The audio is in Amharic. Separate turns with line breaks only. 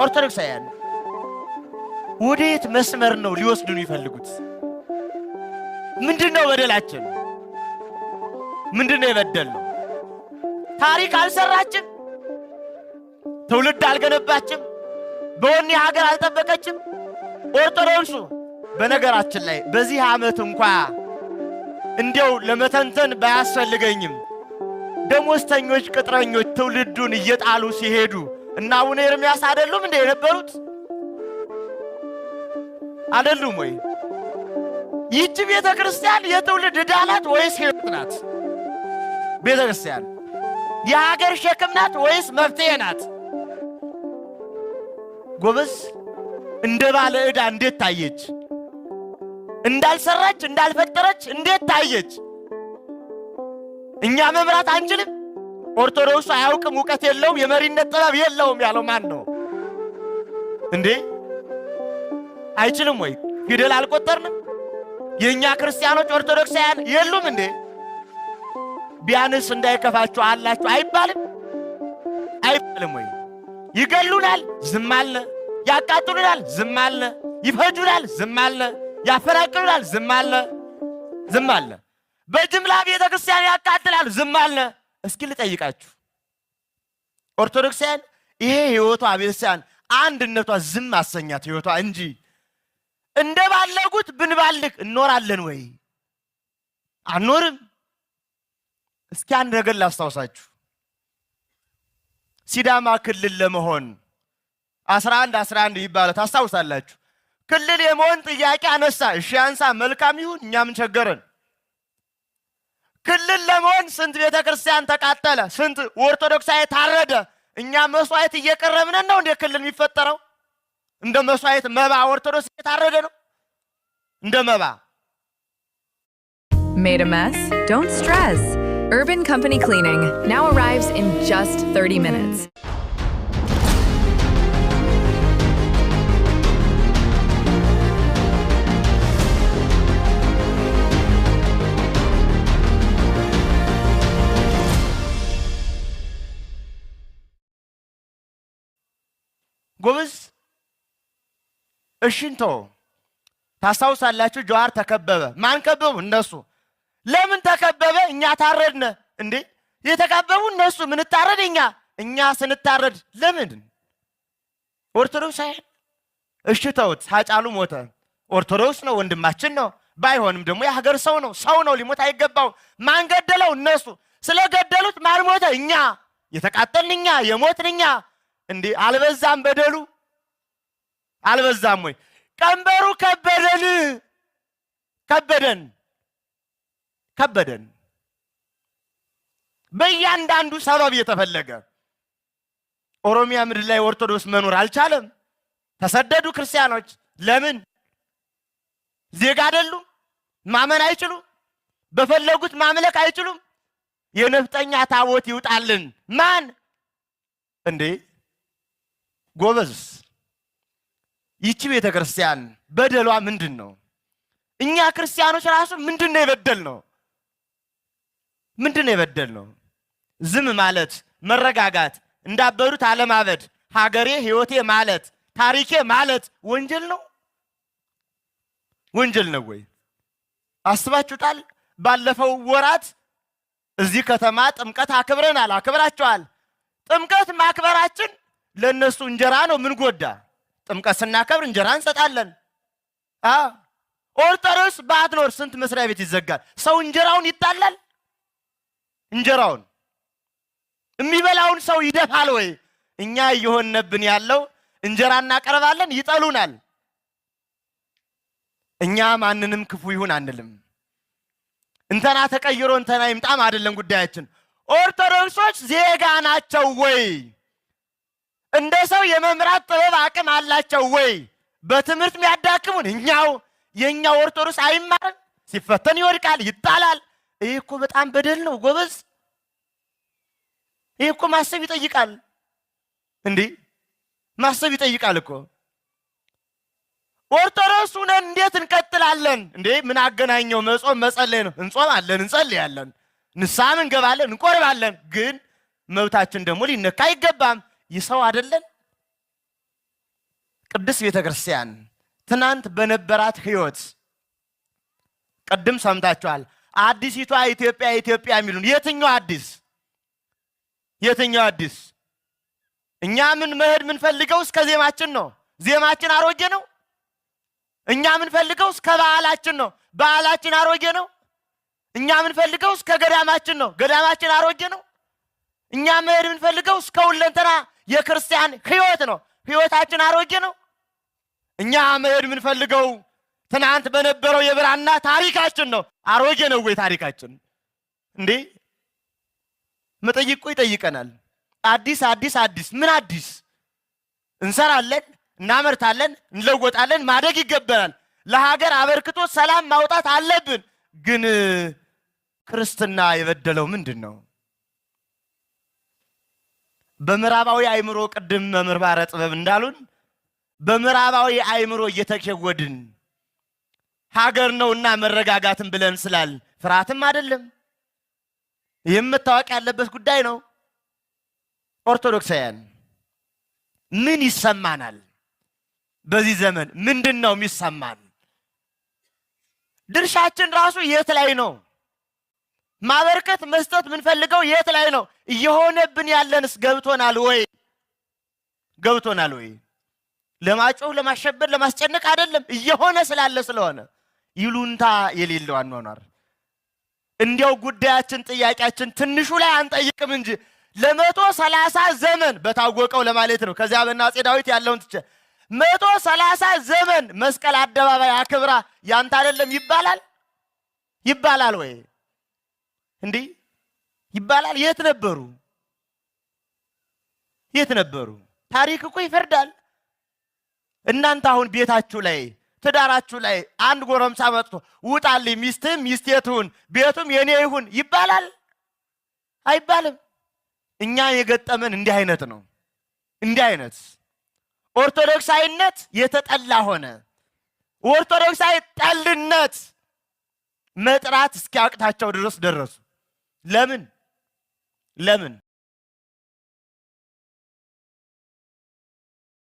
ኦርቶዶክሳውያን ወዴት መስመር ነው ሊወስዱን ይፈልጉት? ምንድን ነው በደላችን? ምንድን ነው የበደልነው? ታሪክ አልሰራችም? ትውልድ አልገነባችም? በወኔ ሀገር አልጠበቀችም? ኦርቶዶክሱ በነገራችን ላይ በዚህ ዓመት እንኳ እንዲያው ለመተንተን ባያስፈልገኝም ደሞዝተኞች፣ ቅጥረኞች ትውልዱን እየጣሉ ሲሄዱ እና አቡነ ኤርምያስ አይደሉም እንደ የነበሩት? አይደሉም ወይ? ይህች ቤተ ክርስቲያን የትውልድ ዕዳ ናት ወይስ ሕይወት ናት? ቤተ ክርስቲያን የሀገር ሸክም ናት ወይስ መፍትሄ ናት? ጎበዝ፣ እንደ ባለ ዕዳ እንዴት ታየች? እንዳልሰራች እንዳልፈጠረች እንዴት ታየች? እኛ መምራት አንችልም? ኦርቶዶክሱ አያውቅም፣ እውቀት የለውም፣ የመሪነት ጥበብ የለውም ያለው ማን ነው እንዴ? አይችልም ወይ? ፊደል አልቆጠርንም? የእኛ ክርስቲያኖች ኦርቶዶክሳውያን የሉም እንዴ? ቢያንስ እንዳይከፋችሁ አላችሁ አይባልም? አይባልም ወይ? ይገሉናል፣ ዝም አለ። ያቃጥሉናል፣ ዝም አለ። ይፈጁናል፣ ዝም አለ። ያፈናቅሉናል፣ ዝም አለ። ዝም አለ። በጅምላ ቤተ ክርስቲያን ያቃጥላል፣ ዝም አለ። እስኪ ልጠይቃችሁ ኦርቶዶክሳውያን፣ ይሄ ህይወቷ ቤተክርስቲያን አንድነቷ ዝም አሰኛት ህይወቷ እንጂ እንደ ባለጉት ብንባልግ እንኖራለን ወይ? አንኖርም። እስኪ አንድ ነገር ላስታውሳችሁ። ሲዳማ ክልል ለመሆን 11 11 ይባላል፣ ታስታውሳላችሁ። ክልል የመሆን ጥያቄ አነሳ። እሺ አንሳ፣ መልካም ይሁን፣ እኛ ምን ቸገረን? ክልል ለመሆን ስንት ቤተ ክርስቲያን ተቃጠለ? ስንት ኦርቶዶክሳዊ ታረደ? እኛ መስዋዕት እየቀረብን ነው እንደ ክልል የሚፈጠረው? እንደ መስዋዕት መባ ኦርቶዶክስ የታረደ ነው እንደ መባ።
Made a mess? Don't stress. Urban Company Cleaning now arrives in just 30 minutes.
ጎበዝ እሽንቶ ታስታውሳላችሁ? ጀዋር ተከበበ። ማን ከበቡ? እነሱ። ለምን ተከበበ? እኛ ታረድነ እንዴ? የተከበቡ እነሱ፣ ምንታረድ እኛ። እኛ ስንታረድ ለምን? ኦርቶዶክሳውያን እሺ ተውት። ሃጫሉ ሞተ። ኦርቶዶክስ ነው፣ ወንድማችን ነው። ባይሆንም ደግሞ የሀገር ሰው ነው፣ ሰው ነው፣ ሊሞት አይገባው። ማን ገደለው? እነሱ። ስለገደሉት ማን ሞተ? እኛ። የተቃጠልን እኛ፣ የሞትን እኛ። እንዴ አልበዛም? በደሉ አልበዛም ወይ? ቀንበሩ ከበደን፣ ከበደን፣ ከበደን። በእያንዳንዱ ሰበብ እየተፈለገ ኦሮሚያ ምድር ላይ ኦርቶዶክስ መኖር አልቻለም። ተሰደዱ ክርስቲያኖች። ለምን? ዜጋ አይደሉም? ማመን አይችሉም? በፈለጉት ማምለክ አይችሉም? የነፍጠኛ ታቦት ይውጣልን። ማን እንዴ? ጎበዝ፣ ይቺ ቤተ ክርስቲያን በደሏ ምንድን ነው? እኛ ክርስቲያኖች ራሱ ምንድን ነው የበደል ነው? ምንድን ነው የበደል ነው? ዝም ማለት፣ መረጋጋት፣ እንዳበዱት አለማበድ፣ ሀገሬ ሕይወቴ ማለት፣ ታሪኬ ማለት ወንጀል ነው? ወንጀል ነው ወይ? አስባችሁታል? ባለፈው ወራት እዚህ ከተማ ጥምቀት አክብረናል፣ አክብራችኋል። ጥምቀት ማክበራችን ለእነሱ እንጀራ ነው። ምን ጎዳ? ጥምቀት ስናከብር እንጀራ እንሰጣለን። ኦርቶዶክስ ባትኖር ስንት መስሪያ ቤት ይዘጋል። ሰው እንጀራውን ይጣላል። እንጀራውን የሚበላውን ሰው ይደፋል ወይ? እኛ እየሆነብን ያለው እንጀራ እናቀርባለን፣ ይጠሉናል። እኛ ማንንም ክፉ ይሁን አንልም። እንተና ተቀይሮ እንተና ይምጣም አይደለም ጉዳያችን። ኦርቶዶክሶች ዜጋ ናቸው ወይ? እንደ ሰው የመምራት ጥበብ አቅም አላቸው ወይ? በትምህርት የሚያዳክሙን እኛው። የእኛው ኦርቶዶክስ አይማርም፣ ሲፈተን ይወድቃል፣ ይጣላል። ይህ እኮ በጣም በደል ነው ጎበዝ። ይህ እኮ ማሰብ ይጠይቃል። እንዴ ማሰብ ይጠይቃል እኮ። ኦርቶዶክስ ሁነን እንዴት እንቀጥላለን? እንዴ ምን አገናኘው? መጾም መጸለይ ነው። እንጾማለን፣ እንጸልያለን፣ ንስሐም እንገባለን፣ እንቆርባለን። ግን መብታችን ደግሞ ሊነካ አይገባም። ይህ ሰው አይደለን? ቅድስት ቤተ ክርስቲያን ትናንት በነበራት ሕይወት ቅድም ሰምታችኋል። አዲሲቷ ኢትዮጵያ ኢትዮጵያ የሚሉን የትኛው አዲስ? የትኛው አዲስ? እኛ ምን መሄድ የምንፈልገው እስከ ዜማችን ነው። ዜማችን አሮጌ ነው። እኛ የምንፈልገው እስከ በዓላችን ነው። በዓላችን አሮጌ ነው። እኛ የምንፈልገው እስከ ገዳማችን ነው። ገዳማችን አሮጌ ነው። እኛ መሄድ የምንፈልገው እስከ ሁለንተና የክርስቲያን ሕይወት ነው። ሕይወታችን አሮጌ ነው። እኛ መሄድ የምንፈልገው ትናንት በነበረው የብራና ታሪካችን ነው። አሮጌ ነው ወይ ታሪካችን? እንዴ መጠይቅ እኮ ይጠይቀናል። አዲስ አዲስ አዲስ ምን አዲስ? እንሰራለን፣ እናመርታለን፣ እንለወጣለን፣ ማደግ ይገባናል። ለሀገር አበርክቶ ሰላም ማውጣት አለብን። ግን ክርስትና የበደለው ምንድን ነው? በምዕራባዊ አእምሮ ቅድም መምህር ባረ ጥበብ እንዳሉን በምዕራባዊ አእምሮ እየተሸወድን ሀገር ነውና መረጋጋትን ብለን ስላል ፍርሃትም አይደለም። ይህም መታወቅ ያለበት ጉዳይ ነው። ኦርቶዶክሳውያን ምን ይሰማናል? በዚህ ዘመን ምንድን ነው የሚሰማን? ድርሻችን ራሱ የት ላይ ነው? ማበርከት መስጠት የምንፈልገው የት ላይ ነው? እየሆነብን ያለንስ ገብቶናል ወይ? ገብቶናል ወይ? ለማጮህ፣ ለማሸበር፣ ለማስጨነቅ አይደለም፣ እየሆነ ስላለ ስለሆነ ይሉንታ የሌለው አኗኗር። እንዲያው ጉዳያችን ጥያቄያችን ትንሹ ላይ አንጠይቅም እንጂ ለ130 ዘመን በታወቀው ለማለት ነው። ከዚያ በእነ አፄ ዳዊት ያለውን ትቼ 130 ዘመን መስቀል አደባባይ አክብራ ያንተ አይደለም ይባላል ይባላል ወይ? እንዲህ ይባላል? የት ነበሩ? የት ነበሩ? ታሪክ እኮ ይፈርዳል። እናንተ አሁን ቤታችሁ ላይ ትዳራችሁ ላይ አንድ ጎረምሳ መጥቶ ውጣልኝ፣ ሚስትህም ሚስቴ ትሁን፣ ቤቱም የኔ ይሁን ይባላል አይባልም? እኛ የገጠመን እንዲህ አይነት ነው። እንዲህ አይነት ኦርቶዶክሳዊነት የተጠላ ሆነ። ኦርቶዶክሳዊ ጠልነት መጥራት እስኪያቅታቸው ድረስ ደረሱ። ለምን ለምን?